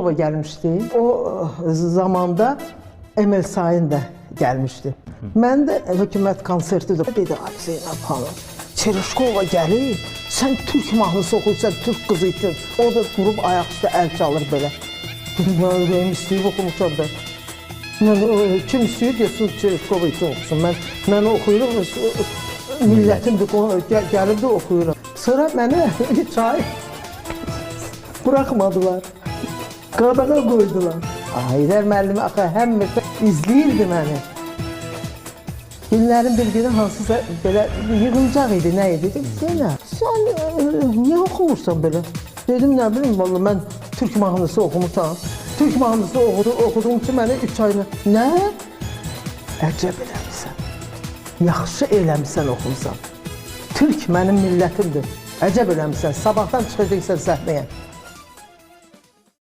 Tereşkova gəlmişdi. O zamanda Emel Sayın da gəlmişdi. Mən də hökumət konsertidir. Dedi, ay Zeynəb xanım, Tereşkova gəlir, sən türk mahnısı oxuyursan, türk qızı üçün. O da durub ayaq üstə əl çalır belə. Dedim, mən ürəyim istəyib oxumuşam da. Mən, kim istəyir desin Tereşkova üçün oxusun. Mən oxuyuram, millətimdir, gəlib də oxuyuram. Sonra mənə 3 ay buraxmadılar. Qadağa qoydular. Heydər müəllim axı həmişə izləyirdi məni. Günlərin bir günü hansısa belə yığıncaq idi, nə idi? Dedim, Zeynəb, sən niyə oxumursan belə? Dedim, nə bilim, vallah mən türk mahnısı oxumuşam. Türk mahnısı oxuduğum üçün mənə 3 ayına. Nə? Əcəb eləmisən. Yaxşı eləmisən oxumusan. Türk mənim millətimdir. Əcəb eləmisən. Sabahdan çıxacaqsan səhnəyə.